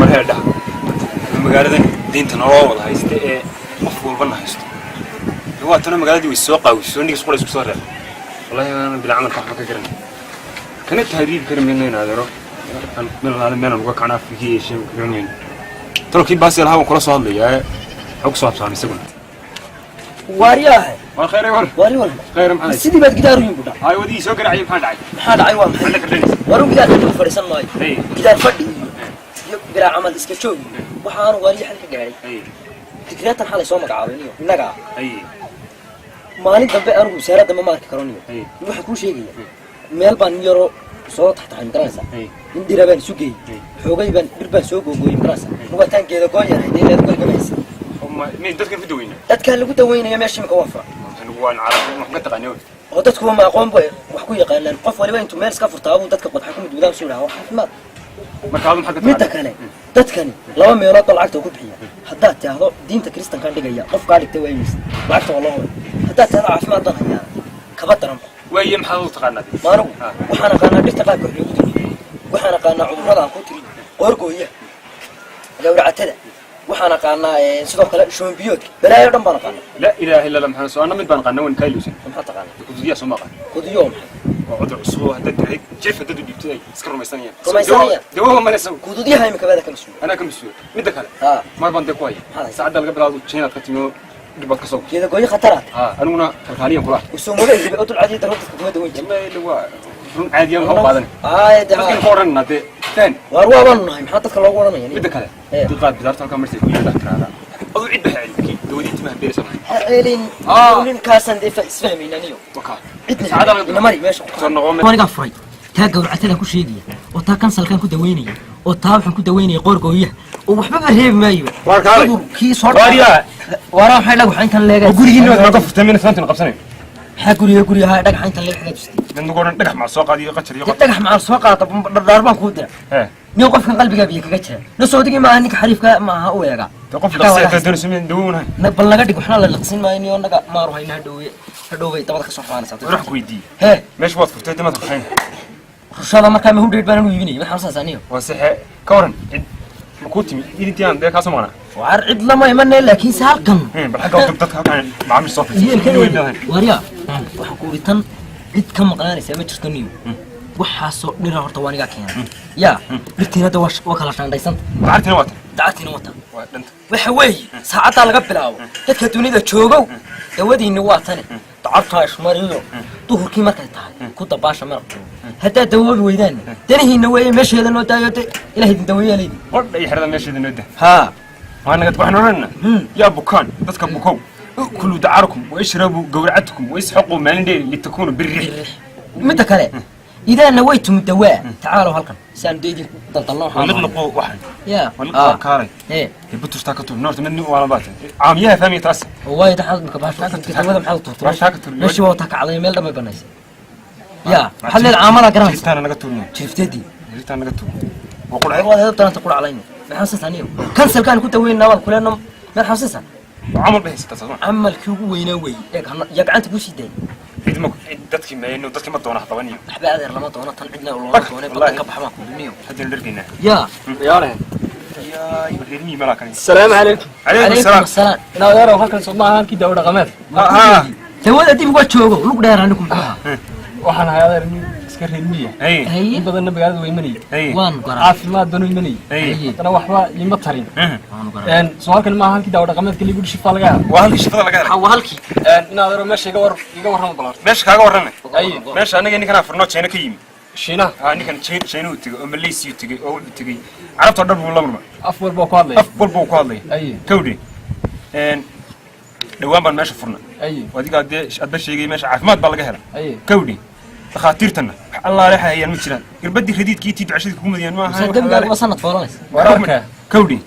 War heedhaha, magaaladan diinta naloo wada haysta ee qof walbana haysto, waa tana magaaladii way soo qaawisoo nigas qura isku soo reeb. Wallahi aanan bila camalka waxba ka garan kana tahriibi kari mayno in adeero meel alaale meelaan uga kacno Afrika iyo Asia ka garan mayno. Tolkii baasi lahaa waan kula soo hadlayaa, waxaa ku soo habsaamay isaguna. Waariyaahe. War khayr war. Waari war. Khayr, maxaa haysa? Sidii baad gidaar u yin budha. Ay, wadii soo garaacay, maxaa dhacay? Maxaa dhacay? Waa maxay? Maxaa kardhanaysa? Waru gidaar fadhi fadhiisan maayo. Hey. Gidaar fadhi iyo bilaa camal iska joog iyo waxaanu waariye xal ka gaadhay. Ay. Digreetan xalay soo magacaabay niyo innaga. Ay. Maalin dambe anigu wasaaradda ma arki karo niyo. Hey. Waxaan kuu sheegaya, meel baan nin yaroo soo taxtaxay, magaranaysaa? Hey. Nin dhira baan isu geeyey. Hey. Xoogay baan dhir baan soo googooyey, magaranaysaa? Nugataan geeda gooyanahay dee leed gorigamaysa. Min dadkan ku daweyna? Dadkaan lagu daweynaya meesha imika waa fura. Waan carab wax ka taqaanay. Oo dadkuwa ma aqoon bay wax ku yaqaanaan? Qof waliba intuu meel iska furtaa buu dadka qodxa ku mudmudaan suu dhaha waa caafimaad. Marka adu maxaa ka Midda taqaanaa? kale, dadkani laba meelood ba lacagta ku bixiya. Haddaad tiahdo diinta kristankaan dhigaya, qof kaa dhigtay waa imaysa, lacagta waa loo huray. Haddaad tiahdo caafimaad baan hayaa, kaba daranba. Waaye, maxaad u taqaanaa? Maanugu Ha. waxaan aqaanaa dhirta qaabka wax loogu dilo, waxaan aqaanaa cudurrada aan ku tirin, qoorgooyaha, gawracatada, waxaan aqaanaa sidoo kale shubanbiyoodka, balaayo dhan baan aqaanaa. Laa ilaaha illa Allah maxamed soo anna mid baan qanna wan kaaluusan. Maxaa taqaanaa? Kududiya soo ma aqaan. Kudiyo maxay? Waa cudur cusub oo haddaad tirahayd jiif haddaad u dhiibtay ay iska rumaysanayaan. Rumaysanayaan? Dawo ma leh isagu. Kududyaha imika baada ka mas-uula? Anaa ka mas-uula. Midda kale, ha mar baan dee ku haya. Maxaad haysaa? Saacadda laga bilaabo Chinaad ka timi oo dhib baad ka soo Geeda gooyo khataraad. Ha, aniguna kalkaaliyan kula. Usoo hibe oo dulcadiyo daro dadka kuma daweyn jir. Jama waa run caadiyan ha u qaadan. Haye de. Dadkan ku odhanna dee faan. Waar waabaanu nahay, maxaa dadka loogu odhanaya? Midda kale, Eh. dulqaad bidaarta halkaa martay ku yidhaa tiraada aduu cid baxa celin dawadii timaha beeraysa mahay. Ha celin. Ah. Ninkaasaan dee isfahmayna niyo. Wakaa. Cidna Saacadda laga ina mari meesha ku soo noqo anigaa furay taa gawracatadan ku sheegaya, oo taa kansalkan ku daweynaya, oo taa waxaan ku daweynaya qoorgooyaha, oo waxbaba reebi maayo. Waar kaalay. Cudurkii soo Waaryaa. Waaraa, maxay dhagaxa intan leegaa? Gurigiina waad nooga furtay, mina saantina qabsanayn. Maxaa guriga gurigaha dhagaxa intan leeg xagaa tustay? Mid nagu odhan dhagax mac soo qaadiyo qajar iyo Dee dhagax maxaa soo qaata? Dhardhaar baan kuu dira. Hee. Nin qofkan qalbigaa biyo kaga jira nasoodigii maaha, ninka xariifka maaha u eega. Dee qof Xagaa dhaqsi wada hadaa doonayso min dawo unahay. Bal naga dhig, waxna la liqsin maayo niyo, naga maaru hayna, hadhowey hadhowbay dabada ka soo xumaanaysaa. Wax ku weydiiyey. Hee. Meesha waad furtay, dee maad rushayn? Rushada markaa ma hudheed baan anu iibinayay, maxaa saas aniyo? Waa saxe, ka waran cid ma kuu timi idintii aan dee kaa soo maqnaa? Waar cid lama imane, laakiin se halkan Bal xagga dadka halkaan macaamiisha soo fadhiisa. Waaryaa, waxaan ku uri tan cid ka maqnaanaysaa ma jirto niyo. Waxaasoo dhira horta waa anigaa keenay yaa, dhirtiina hadda waa kala shaandhaysanta. Lacagtina waa tan. Dacadtiina wata. Waa dhanta. Waxa weeye, saacaddaa laga bilaabo dadka dunida joogow, dawadiinni waa tane, dacartaa ishmariyo, duhurkii markay tahay ku dabaasha maraq. Haddaad dawoobi weydaanna danihiinna weeye, meesheeda noo daayo de, ilaah idin daweeyaa leydin. Qodha iyo xerada meesheeda noo dah. Haa. Waa naga waxaan odhanayna yaa bukaan, dadka bukow, kuluu dacarukum waishrabu gawracatukum waisxaquu maalin dheeri litakuunu birrix. Midda kale, idaa nawaytum dawaa tacaalow halkan si aanu dee idinku daldalno waxaan waliqliquu waxan. Yaa. Waliqliquu, kaalay. Ee. Butushtaa ka tur noorta mid nin waala baata caamiyaha fahmiya taas. Waayo daxad marka bahasha dawada maxaad u tuurtay? Bahasha ka tur. Meeshii waa taa kacday, meel dhan bay banaysay yaa, maxaad leedahay? Caamada garanaysa. Jiritaana naga turniyo. Jirifteedii. Jiritaana naga tur waa qurxay. Waad hedo daranta quraclayno, maxaa xasuusaa niyo? Kansalkaan ku daweynaa waan kuleeno, meel xasuusaa. Camal bay haysataa saas ma? Camalkii ugu weynaa weeye, eeg yaa gacanta kuu sii daayay. Cid ma cid dadkii mayno, dadkii ma doona hadaba niyo. Waxba adeer lama doono tan, cidna looma Bak, doonay. wallaahi. Badan ka bax baan ku niyo. Haddaynu dhargaynaa. Yaa. Yaale. Yaa reer miyi malaa kan. Salaamu calaykum. Calaykum salaam. Asalaam. Inaa adeerow, halkan soo maaha halkii daawo dhaqameed? Ha. Dawada dib uga joogo lug dheer anigu muxuu ahaa? Waxaan ahay adeer nin iska reer miya. Hey. Haye. In badanna magaalada waa imanayay. Hey. Waan garaa. Caafimaad banu imanayay. Hey. Haddana waxba iima tarin. Waan garaa. Soo halkan maaha halkii daawo dhaqameedka liigu shifaa laga helo? Waa halkii shifada laga helay. Waa halkii. Inaa adeerow, meesha iga war iga warrama balaar. Meesha kaaga warramay. Haye. Meesha aniga ninkan furno China ka yimi. Shiinaha? Ha, ninkan China uu tegey oo Malaysia uu tegey oo wuxuu tegey carabta dhan buu la murmay. Af walba oo ku hadlaya. Af walba uu ku hadlaya. Haye. Kawdhe, dhawaan baan meesha furnay. Haye. Adigaa dee adba sheegay meesha caafimaad baa laga helay. Haye. Kawdhe, dhakhaatiirtanna wax allaale hayaan ma jiraan, irbadii radiidkii tii ducashadii kugu madiyaan ma aha. Mise dembigaaguba sanad foolanaysa. Wararka. Kawdhe,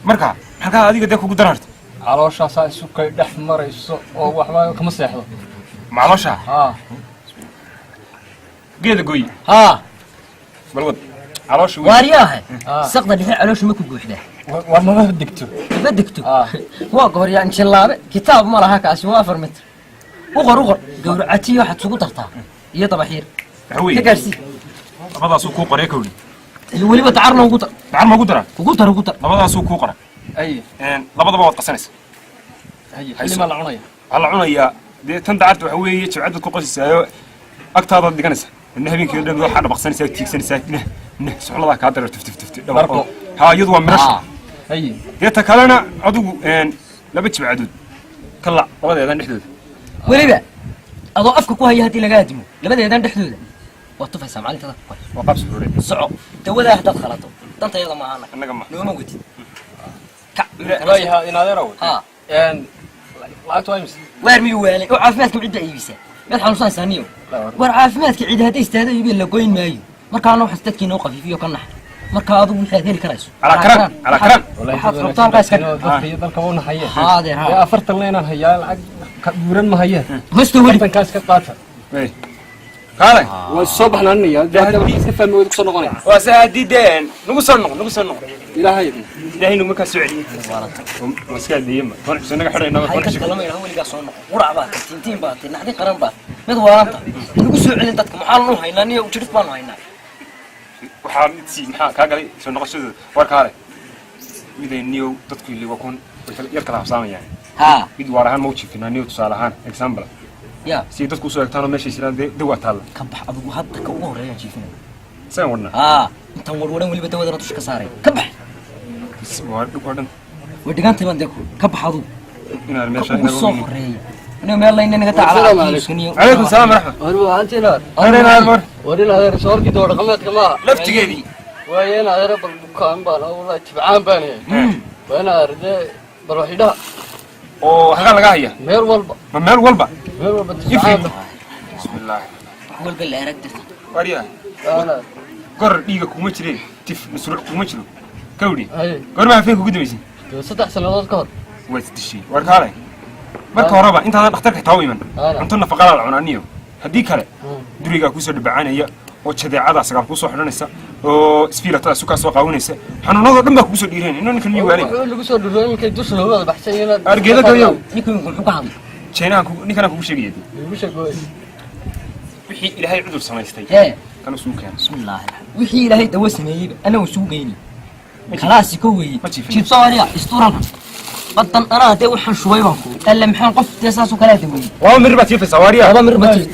marka halkaa adiga dee kugu daran harta? Calooshaasaa isu kay dhex marayso oo waxba kama seexdo. Macaloosha? Haa. Geeda gooyi. Haa. Balwad caloosha wey. Waariyaahe. Ah. Saqda dhexe caloosha ma ku guuxdaa? War mama degto. Ma degto? Ah. Waa gooryaa injilaabe, kitaab ma laha kaasi, waa 4 mitir. U qor, u qor gawracatiyo, waxaad isugu dartaa iyo dabaxiir. Waxa weeye Ka gaarsii. Labadaasuu kuu qoraya, kawdhe. Iyo weliba dacarna ugu dar. Dacar ma ugu daraa? Ugu dar, ugu dar. Labadaasuu kuu qoray. Haye. Labadaba waad qasanaysa. Haye. Hayso. Xilli maa la cunaya? Waxaa la cunayaa dee tan dacarta waxa weeye jabcad baad ku qosisaayoo agtaadaad dhiganaysa, midna habeenkii o dhan waxaa dhabaqsanaysaa, tiigsanaysaa, nah nah suxladaa kaa dareer tif tif tif tif. Barko. Ha, iyadu waa mirasha. Haye. Dee ta kalena adigu laba jibcadood ka lac labadeedan dhexdooda. Weliba adoo afka ku haya haddii laga adimo labadeedan dhexdooda waad tufaysaa maalinta dadka ku haya. Waa qaab suxuureed. Soco, dawadaa haddaad khalato danta yada maaha. Annaga ma Nooma wedid ka. Waayaha in adeerow. Ha. Lacagtu waa imise? Waar miyuu waalay oo caafimaadka cidda iibisa mid xanuunsanaysaa niyo? War caafimaadka cidi hadday istaado iibiya la goyn maayo. Markaana waxaas dadkii noo qafiifiyo ka nax. Marka adigu wixii aad heli karayso. Calaa karaan, calaa karaan. Waxaad rabto halkaa iska dhig. Dadka iyo dalka u nahayeen. Haa, adeer, haa. Dee 40 leenaan hayaa, lacag ka buuran ma hayeen. Hosto weli. 40-kaas ka qaata. Wey. Kaalay. Waan soo baxnaanaya dee, hadda wax iska fahmi weyda kusoo noqonaya. Waa se haddii dee nagu soo noq, nagu soo noq. Ilaahay. Ilaahay naguma kaa soo celiyey. Waa iska hadleeyey ma 10 cisho naga xidhaynaa 10 Hay cisho. Dadka lama idhaho weligaa soo noqo. Qurac baa tay, tintiin baa tay, naxdin qaran baa mid waalanta nagu soo celin. Dadka maxaa nu haynaa niyo? Jirid baanu haynaa. Waxaa mid sii maxaa kaa galay soo noqoshadooda? War kaale, miday niyow dadku ili waa kun way yar kala habsaamayaan. Haa. Mid waar ahaan ma u jiifinaa niyow, tusaale ahaan, example, ya si dadku usoo egtaanoo meeshay jiraan dee dawaa taalla. Ka bax adigu, hadda ka ugu horreeyaan jiifinaya. Isagan wadhnaa. Haa, intaan warwaran weliba dawadana dusha ka saaray. Ka bax. Waa waa dhan. Way dhigantay baan dee ka bax adigu. Inaad Ka meesha ugu soo horreeya aniga meel layna naga Assalaamu calaykum. taacala. Calaykum salaam waraxmat. War waantina. Adeer, adeer. War in adeer soorkii doo dhaqameedka maaha? Laftigeedii. Waaye in adeer, bal bukaan baan wallahi, tibcaan baan yahay. Waa in adeer dee bal wax idhaha. Oo halkaa laga haya? Meel walba. Ma meel walba? Meel walba tibcaan. Bismillaahi. Wax walba la arag dirta. Waaryaa. Waana. Gor dhiiga kuma jireen, tif masruuc kuma jiro kawdhi. Haye. Goorma hafeenka ugu dambaysay? Dee 3 sannadood ka hor. Waa isdishay. War kaalay, marka horeba intaadan dhakhtarka xitaa u iman Aana. cunto nafaqalaa la cunaa niyo. Haddii kale durigaa kuusoo dhabacanaya oo jadeecada sagaal kuusoo xidhanaysa oo isfiilatada sukaa soo qaawinaysa, xanuunadoo dhan baa kugu soo dhiiranaya inoo ninkan miyu waalay. Wuxuu lagu soo dhuro iminkay dusha looga wada baxsan yihiin. Argeeda gayow. Ninku muxuu ka hadlay? Jeenahan ninkanaan kugu sheegaya dee. Igu sheeg waay. Wixii ilaahay cudur samaystay hee kan usuu keena. Bismillaahi raxmaan. Wixii ilaahay dawo sameeyeyba annagu isugu geyni kalaasiko weeye. Ma jiifin. Jiibso adiga isturan badan anaa dee waxaan shubay baan ku alle maxaan qof dee saasoo kalaa daweeyey. Laba mir baad jiifaysaa, waaryaa. Laba mir ma jiif,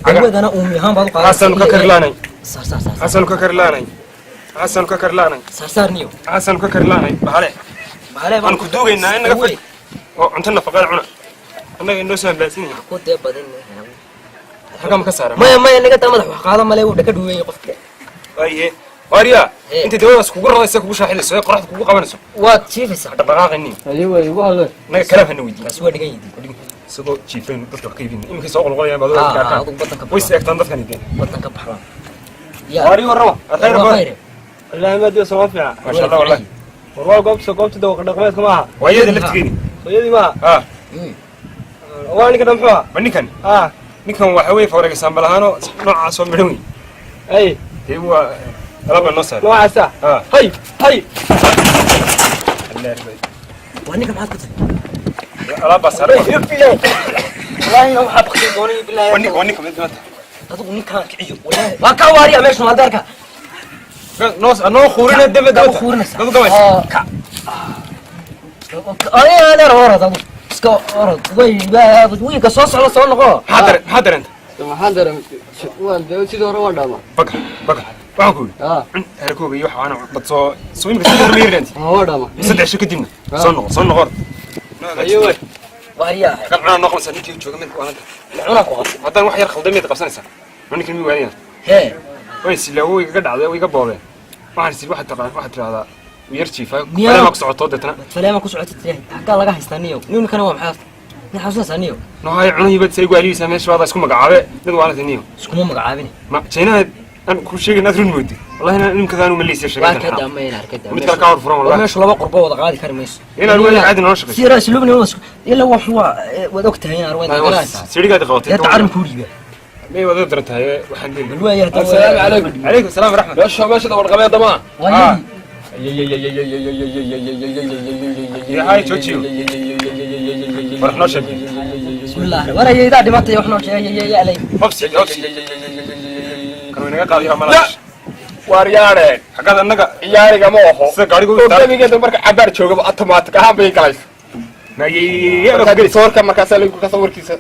dawadana uumi ahaan baad u qaadan. Xasanu ka karilaanay. Saar, saar, saar. Xasanu ka karilaanay, xasanu ka karilaanay. Saar, saar niyo. Xasanu ka karilaanay bahale. Bahale. Waan ku duugaynaa in naga fadhi oo cunto nafaqada cuna, annaga inoo soo hambaadsan Ku dee badan. Halkaa ma ka saara? Maya, maya, naga daa. Madax wax qaada male, wuu dhaka dhuweeyey qofka. Waaye waaryaa. Ee. Inta dawadaas kugu radaysa, kugu shaaxidayso ee qoraxda kugu qabanayso, Waad jiifaysaa. dhaqdhaqaaqani. Haye waay, igu hadle. Naga kalaam hana weydiin. Kaasi waa dhigan yihiin. Isagoo jiifayn dadka wax ka iibin iminkay soo qolqolayaan baad Ah, dadka arkaan. adigu badanka Way is eegtaan dadkani dee. Wadanka baxbaan ya. Waari warraba. Khayr. Waa Bar. khayr. Wallaahi ma diyo sama fiican. Maasha Allah wallahi. War waa goobta dawaqa dhaqameedka maaha? Waa iyada laftigeedii. Hooyadii maaha? Ah. Waa ninkan muxuu ahaa? Ma ninkan? Ah. Ninkan waxa weeye fawreega lahaanoo noocaas oo midhan wey. Ay. Dee waa alaab baa noo saaray. Noocaasa. Ah. Hay hay. Waa ninka maxaad ku tahay? Alaab baa saaray. Wallaahi waxaa baqtay doonay bilaahi. Waa ninka, waa ninka mid maanta. Adigu ninkaan kiciyo wallaahi waa ka waariya meeshan adeerka. Noo noo khuurina debe. Ka dawta khuurinaysa. Dad gabaysa. Ka ay adeer, orod adigu iska orod. Way wiiga soo socda soo noqo. Maxaa dareen, maxaa dareenta? Maxaan dareemay? Waan dee sidii hore waan dhaamaa. Baga baga, waxaan ku yidhi Ah. cun harakooga iyo waxa waana bad soo soo imika sidii hore ma yiri. Ah, waan dhaamaa. 3 cisho kadibna soo noqo, soo noqo. Haye waay. Waariyaa. Kan cunaa noo qabanaysaa ninkii jooga mid waananta. Cunaa ku qabtay. Haddaan wax yar khalday miyaad qabsanaysaa? Ma ninkan mi waanaya? Hee. Way silaawo, way iga dhacday, way iga boobeen. Waxaan isiri waxaad taqaan, waxaad tidhahdaa wuu yar jiifaa. Miyaa? Faleemaa ku socotoo deetana. Faleema ku socotay tirahay xaggaa laga haystaa niyow. Ninkana waa maxaa nin xasuusanaysaa niyow? Nohay cunahii baad say waaliyeysaa meesha baad isku magacaabe mid waanata niyo. Iskuma magacaabin. Ma jaynaha aan ku sheegay inaad run moodi wallahi inaan imkadaanu maleysiya Waa sheegay. ka daamayn arkada. Mid kale ka hor furan wallahi. Meesha laba qurbo wada qaadi kari mayso. Inaad weli caadi nolosha shaqayso. Si raas lubni was ila wax waa waad ogtahay in arwaad garanaysaa. Sirigaad qabatay. Dee tacarim ku dhiiba. May wada daran tahay waxaan leeyahay. Bal waa yahay. Assalaamu calaykum. Calaykum salaam waraxmat. Meesha dawa dhaqameedda maaha? Waa Yahay, joojiyo. War noo sheeg. Bismillah, warayaydaa dhimatay wax noo sheegay ya alay. Hobsi hobsi kan way naga qaadayaa malaha. Waaryaane. Xaggaad annaga Ciyaariga ma oho. Sida gaadhigu Oo gabigeeda marka cabaar joogaba automatic ahaan bay galaysa. Ma ayeeyaa Markaa soorka markaasaa lagu kasa warkiisa.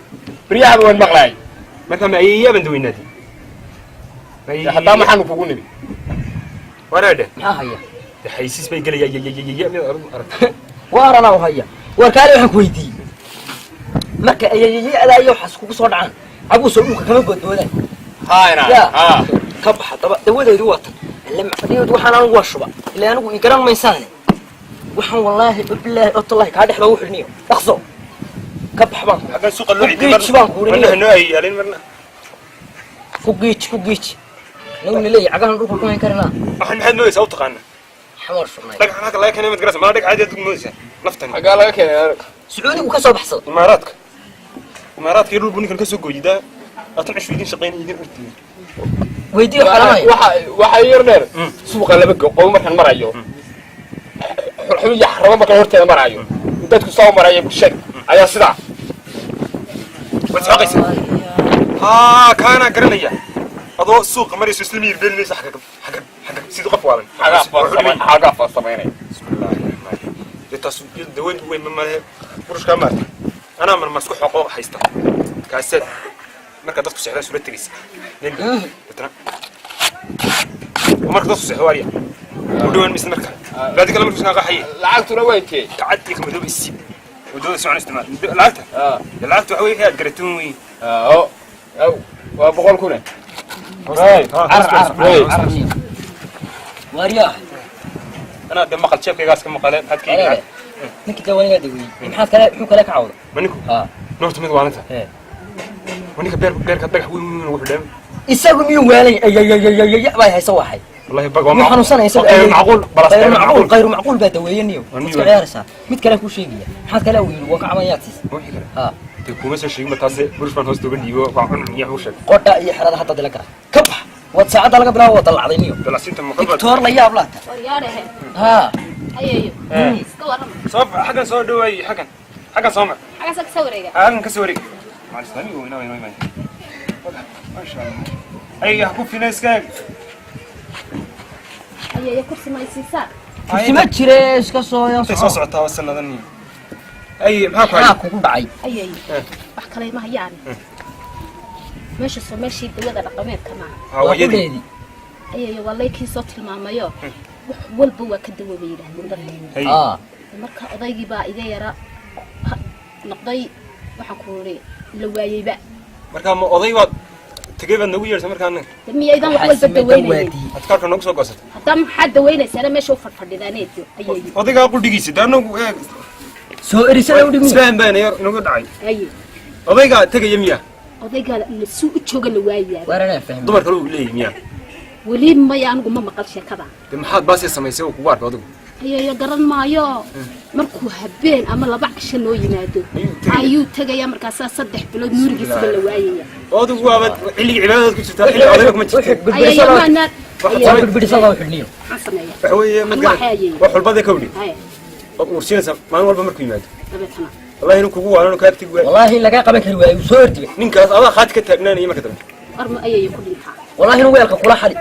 Beryahaba waan maqlaayay. Marka ma ayeeyaa baan daweynaadi. Haddaa maxaanu kugu nimi? Waraadhe. Maxaa haya? Xaysiis bay gelayaa yayayaya mid aragtay. Waar anaa haya. War kaale, waxaan ku weydiiyey, marka ayayayada iyo waxaas kugu soo dhacaan, caguusoo dhulka kama boodboodaan? Haayna. Ya. Haa. Ka baxa daba, dawadeedu waa tan. Alle macnaheedu waxaan anigu waa shuba ilaa anigu i garan maysaane. Waxaan wallaahi bilaahi otollahi kaa dhex loogu xidhniyo, dhaqso ka bax baan. Xaggan suuqa loo Ku giij baan ku marna urinaya. Hanoo ayaalin marna. Ku giij, ku giij, naguna leeyahy cagahan dhulka ku hayn karinaa. Waxaan maxaad moodaysaa u taqaanaa? Xamar shubnay. Dhagaxan halka laga keenay mad garaysa malaa, dhagax caadi aad moodaysaa naftani. Xaggaa laga keenay? Sacuudigu ka soo baxsaday. Imaaraadka, imaaraadka iyo dhul buu ninkan ka soo gooyidaa laatan cishu idin shaqayn idin ortiyo. Weydiiyo xalamaya. Waxa yar dheer suuqa laba qow markaan marayo, xulxul iyo xarabo markaan horteeda marayo, dadku saa u maraya, bulshada ayaa sidaa. Waad soqaysaa haa, kaanaa garanaya. Adoo suuqa marayso isla miyir beelinaysa xagag xagag xagag sidii qof waalan. Xagaaf baan samaynaya. Bismillaahi. Taas dawad weyn ma malehe, burushkaa maarta anaa marma isku xoqoo haysta kaasaad marka dadku seexdaan sula tegaysa deetana marka dadku seexdo waarya u dhawaan maysa marka baadi kale markuu iskaa qaxaye. Lacagtuna waa intee? Gacadii ka madooba isii wadada socon isticmaal lacagta. Lacagta waxa wixii aad garatin wey. Aw aw, waa 100,000. Waaryaah. Anaa de maqal jeebkaygaas ka maqale, maxaad ka iibin lacag? Ninkii dawanigaa daweeyey, maxaad kale, muxuu kale ka cawda? Ma ninku? Haa. Noorta mid waalinta. Ee. Ma ninka beer beerka dhagax weyn weyn ugu xidhay? Isagu miyuu waalay? Ayayayayaya bay haysa waxay. Wallahi bag waa miyuu xanuunsanaya isagu? Qayr macquul balas. Qayr macquul, qayr macquul baa daweeye niyo. Waa miyuu iska waalay? Ciyaaraysaa mid kale kuu sheegaya, maxaad kale uu yidhi waa ka cabanyaad siis? Wixii kale? Haa. Dee kuma soo sheegin ba taase, burush baan hoosta uga dhiibo, waa cun miyaa u sheeg. Qodha iyo xerada hadda dila gara ka bax, waad saacadda laga bilaabo waa dallacday niyo. Dalacsiinta maqal. Dictoor la yaab laata. Waryaadhahe. Haa. Ayeeyo, iska warrama. Soo xaggan soo dhawaay, xaggan xaggan soo mar. Xaggaasa ka soo wareega. Xaggan ka soo wareeg maal islaami weynaa weynaa weynaa, masha Allah, ay ha ku finayska. Ayeeyo, kursi ma isiisaa? Kursi ma jire, iska soo Intay soo socotaa waa sanadan niyo. Ay, maxaa ku maxaa hayay? Kugu dhacay? Ayeeyo, wax kale ma hayaan meesha, soo meeshii dawada dhaqameedka maaha? Haa, waa yadii. Qudheedii. Ayeeyo, waa laykii soo tilmaamayo, wax walba waa ka dawoobay yidhaahdeen dadka. Hay. Haa. Marka odaygii baa iga yara noqday, waxaan ku iri la waayeyba. Marka ma oday baad tegey baad nagu yeedhsay markaa annaga? De miyaydan wax walba daweynaynin? Adkaarka noogu soo goosatay. Haddaa maxaad daweynaysaana meesha u fadhfadhidaaneedyo ayeeyo? Odaygaa qudhigiisa dee anagu eeg. Soo erisada u dhimi. Isfahan baana yar inagu dhacay. Aye. Odaygaa tegaya miyaa? Odaygaa la suu u jooga la waayaaba. Waar anaa fahmay. Dumar kale uu leeyahay miyaa? Weli maya, anigu ma maqal sheekada. Dee maxaad baasee samaysay oo kugu arkay adigu? Ayeeyo, garan maayo, markuu habeen ama laba casho noo yimaado ayuu tegayaa, markaasaa 3 bilood nuurigiisaba la waayaya. Adigu waaba xilligii cibaadadaad ku jirtaa, xilli odayga kuma jirta. Ayeeyo, maana Waa birbidhisada u xidhniyo. Maxaan sameeya? Waxa weeye mad Anigu garan waxay ayeeyo. waa xulbada kawdhi. Haye. Waad uursinaysaa maalin walba markuu yimaado. Dabeetana? Wallahi inuu kugu waalan oo kaa agtigi waayo. Wallaahi lagaa qaban kari waayo, uu soo ordiba. Ninkaas adaa khaati ka taagnaanaya marka dambe. Arma ayeeyo ku dhintaa? Wallaahi inuu weelka kula xadi.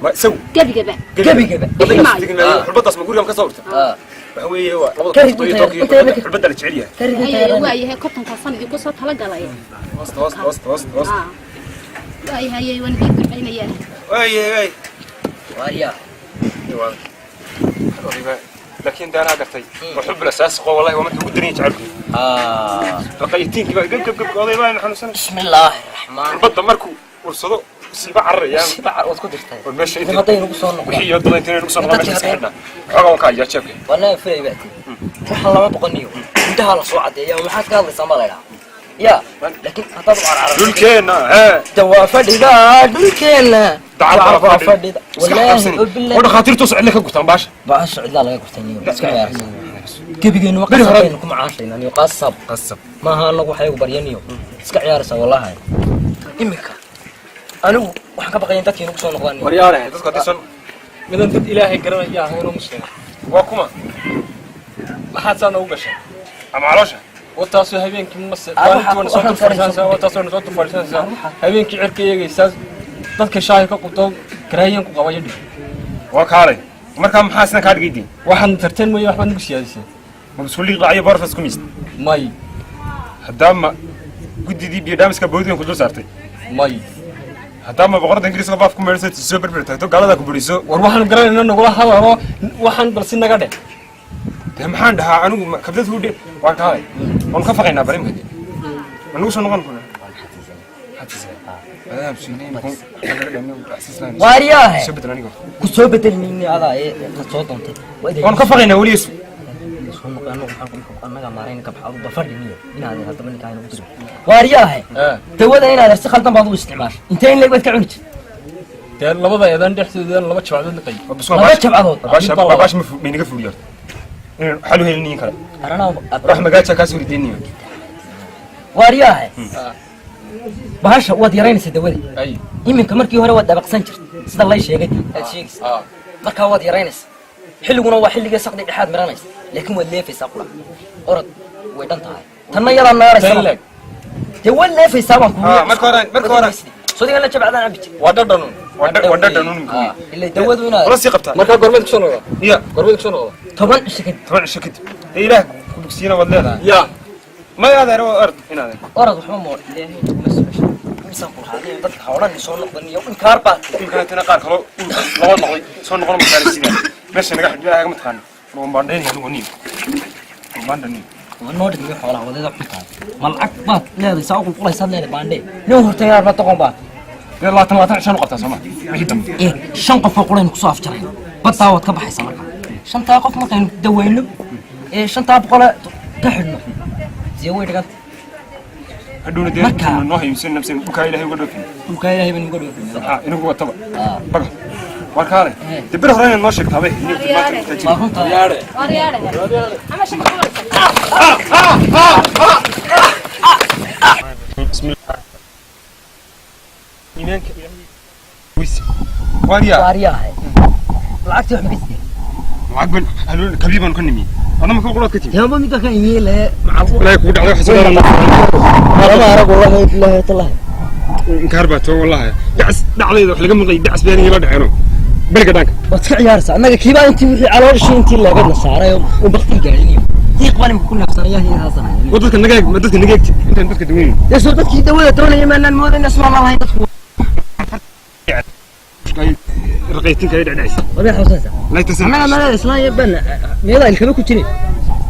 Ma isagu? Gebigaba. Gebigaba. Odaygaas Maayo. tegi maayo xulbadaas, ma guriga ma ka soo urta? Haa. Waxa weeye waa labada Ka rid kun iyo inta tobanka iyo yar, inta yar. xulbada la jecel yahay. Ka rid inta Ayeeyo. yar. Waayahay, 50-kaa san idinku soo talagalay. Hoosta hoosta hoosta hoosta hoosta. Aa. Waayahay ayeeyo, waan idiin ducaynayaa. Waaye waay. Waaryaa. Laakiin de anaa gartay waa xub asaasiqo, wallahi waa markii ugu daran yahay jacaylku. Haa. Raqaytiinkii baa gab gab gab, oday baa xanuunsanay. Bismillaahi raxmaan. Xulbada markuu ursado siiba cararayaan. Sibacar waad ku dirtay. War meesha inta hadday nagu soo noqdaan. Wixii iyo dada intay nagu soo noqdaan meesha iska xidhnaa xoogaa waan ka hayaa jeebka. Wallahi filay baati waxaan lama boqoniyo indhaha la soo cadeeya, maxaad ka hadlaysaa ma laydhaa ya, laakiin haddaad u carcararto. Dhulkeenna hee. Dawaa fadhida dhulkeenna. Dacal baa fadhida. iska wallaahi xabsani. oo billahi. Oo dhakhaatiirtu socodle ka gurtaan baasha. Baasha cidlaa laga gurtay niyo, iska ciyaarsan gebigeenu ma Beri hore- qasab baynu ku macaashayna niyo, qasab. Qasab. Maaha anagu waxyagu baryaniyo, iska ciyaaraysaa wallaahi. Iminka anigu waxaan ka baqaya in dadkii nagu soo noqdaan niyo. Waryaare. Dadku haddii son Midan dad Ilaahay garanaya ahaynoo muslima. Waa kuma? Maxaad saa noogu gashay? Ama caloosha. Wataasoo habeenkii mase Ah, maalintii wana soo waxaan dul fadhiisanaysaa, wataasoo soo dul fadhiisanaysaa habeenkii, cirka eegaysaa, dadka shaahi ka qubto, karaahiyan ku qabaya dhig. Waa kaalay. Markaa maxaa sidan kaa dhigay diin? Waxaan tarteen mooye waxbaad nagu siyaadisay. Ma biskuliiq dhacyo boorfas ku miist? May. Haddaama guddidii biyo dhaamiska boodigan ku dul saartay? May. Haddaama boqorada Ingiriiska baaf ku meedhso, soo berber tagto, gaalada ku buriso? War waxaan garanayna nagula hadalo, waxaan bal si naga dheh. Dee maxaan dhahaa anigu? Kabdad hudhe, waan kaalay, waanu ka faqaynaa bari imika, ma nagu soo noqon kuna. Waariyaahe. Soo bedel aniga. Ku soo bedeli mayni, adaa ee ka soo doontay. Waa idin Waanu ka faqaynaa weliyesu. Soo noqo, annagu maxaan ku annaga maarayn ka baxaa ba fadhi miyo inaad haddaba ninkaa inagu diro. Waariyaahe, dawada inaad si khaldan baad u isticmaashay. Intee in leeg baad ka cuni jirtay? Dee labada eedan dhexdooda laba jabcadood liqay. Laba jabcadood. Baash maynaga fuuliyo inaan xal u helin kale. Aranaa. Wax magaaja kaa soo ridayniyo. Waariyaahe, bahasha waad yaraynaysaa dawada. Ay. Iminka markii hore waad dabaqsan jirtay sida lay sheegay aad sheegaysa. Markaa waad yaraynaysaa, xilliguna waa xilligii saqdi dhexaad miranaysa, laakiin waad leefaysaa qura orod way dhan tahay tanna yadaa naaraysa. Tan leeg. Dee waad leefaysaa baan kugu. Marka hore, marka hore. Sodigan la jabcadaan cabi jir. Waa dhadhanun. Waa dhadhanun. Ilaa dawadu inaad wala sii qabtaa. Markaa gormeed kusoo noqda? Ya. Gormeed kusoo noqda? 10 cisho kadib. 10 cisho kadib dee Ilaah ku bogsiina waad leedahay. Ya. Ma adeer, waa ord inaad Orod waxba moo Ilaahay kuma soo ceshay misaan ku lahaa dadka ha odhan soo noqdan iyo inkaar baad. Imkana tana qaar kaloo laba noqday soo noqon makaale sida meesha naga xidh Ilaahay ma taqaan waan baandhayn anigu niin baandhayn. Waa noo dhigmay xoolaha wadeeda xuntahay. Ma lacag baad leedahay saa u qulqulaysaad leedahay baandhe nin horta yaar ma doqon baad. Dee 20 cishaan u qabtaa sooma wixii dambe? Ee shan qof oo quraynu kusoo afjarayno baddaa waad ka baxaysaa. Markaa shantaa qof markaynu daweyno ee shantaa boqole ka xidhno dee way dhiganta. Hadhowna dee noo hayimsan nafsan dhulkaa Ilaahay uga dhoofin. Dhulkaa Ilaahay baynu uga dhoofin. Ha inagu wataba baga war kaalay dee bir hore inaad noo sheegtaa bay. Waa runtaa. Waaryaare. Ama shaka qabanaysa. Bismillah, iimaanka Ilaahay wis waariyaa. Waariyaahe, lacagtii wax ma ka sideen? Lacag ban haluun kabii baan ka nimi anna maka quraad ka timi. Yaaba midda ka imiye le macal. Ilaahay kugu dhacday wax soo Lama arag wallahi, billahi tallahi. Inkaar baa too wallahi, dacas dhacdayda wax laga maqlay, dacas been ila dhaceeno beriga dhaanka. Waad iska ciyaaraysaa. Annaga kiibaa intii wixii calooshii intii leegadna saaray oo bakti gaadhiniyo diiq baan imika ku neefsanaya haasanaya. Wa dadka naga eeg, ma dadka naga eegti intaan dadka daweyn. Dee soo dadkii dawada doonaya maanaan moodayna ismaan lahayn dadku. Raqaytinka ay dhacdhacaysa. Waad xasuusanaysaa. Layta. Annaga malada islaan yar baan meedaa ilkaba ku jirin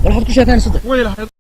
wal waxaad ku sheekaan saddex. Way lahayd.